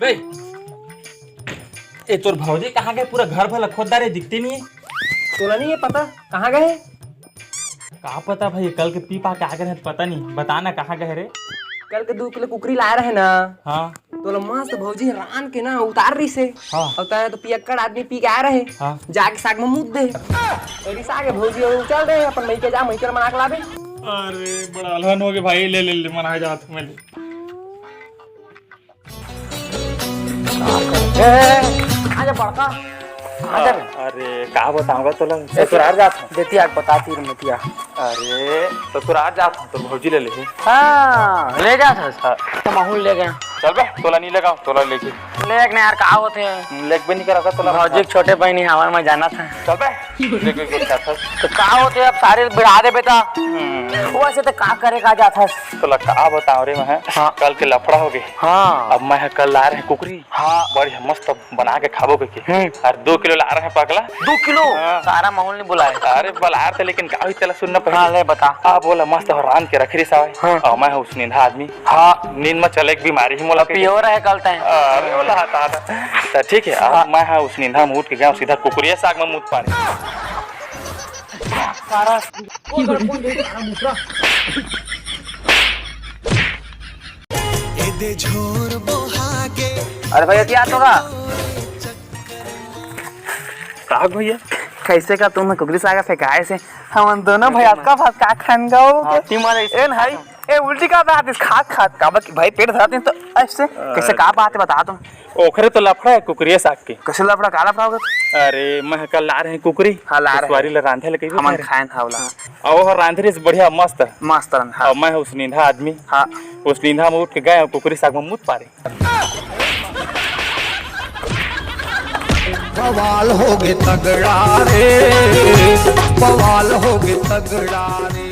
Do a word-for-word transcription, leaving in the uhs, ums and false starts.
बे, ए, तोर भौजी कहाँ गए? पूरा घर भला खोद डारे, दिखते नहीं है। तोला नहीं है पता कहाँ गए? का पता भाई, कल के पी पा के आ गए हैं, पता नहीं। बता ना, कहाँ गए रे? कल के दू किलो कुकरी लाए रहे ना। हाँ। तोला मस्त भौजी रांध के ना उतार रही से। हाँ। और तैं तो पियक्कड़ आदमी पी के आ रहे। हाँ। जाके साग में मूत दे। और इस आगे भौजी और चल रहे अपन मई के जा, मई के मना के लाबे। अरे बड़ा अलहन हो गए भाई, ले ले ले, मना जात मैं ले। ए, आजा बड़का, आजा रे। अरे, का बताऊंगा तोला, ससुरार जात हूँ। देती आग बताती रे मतिया। अरे, ससुरार जात हूँ, तो भौजी ले ले। हाँ, ले जात हस। हाँ। तो महूँ ले गया। चल बे, तोला नहीं लेगा, तोला लेके। ले एक ने यार, का होते हैं? लेक भी नहीं करा था तोला। भौजी के छोटे बहन ही हमारे में जाना था। चल बे, लेके कुछ था। तो का होते, अब सारे बिड़ा दे बेटा। हम्म। वैसे तो का करे का जात हस? तोला का बताऊं रे मैं, हाँ। कल के लफड़ा हो गए। हाँ। अब मैं कल ला रहे कुकरी। हाँ। बढ़िया मस्त बना के खाबो कहिके। हम्म। और दो किलो ला रहे पकला। दो किलो? हाँ। सारा माहौल नहीं बुलाए। अरे बलार थे, लेकिन का हुई तेला सुनना पहले। हाँ, ले बता। अब बोला मस्त हो रांध के रख रही सावे। हाँ। और मैं हूँ उस निंदा आदमी। हाँ। नींद में चले एक बीमारी ही मोला अब पियो रहे कल तय। अरे बोला हाँ, हाँ, हाँ। तो ठीक है, अब हाँ। मैं हाँ उस निंदा में उठ के गया, सीधा कुकरिया साग में मुत पानी। सारा कौन दे सारा मुकरा। एदे झोर बोहागे। अरे भैया, क्या होगा? साग भैया। कैसे का तुम कुकरी साग फेंकाए से? हम दोनों भैया का भात का खान गाओ के? हाँ, टीम वाले इस ए भाई, ए उल्टी का बात इस खात खात का बा कि भाई पेट धराते हैं तो ऐसे कैसे का बात है बता तुम? ओखरे तो लफड़ा है कुकरिया साग के। कैसे लफड़ा, का लफड़ा होगा? अरे मैं कल ला रहे हैं कुकरी। हाँ, ला रहे हैं। सुवारी ला रांधे लगे हमन खाए खाए था वाला। और वो रांधे से बढ़िया मस्त। मस्त रंधा। और मैं उस निंदा आदमी। हाँ। उस निंदा में उठ के गए और कुकरी साग में मुत पारे। बवाल होगे तगड़ा रे, बवाल होगे तगड़ा रे।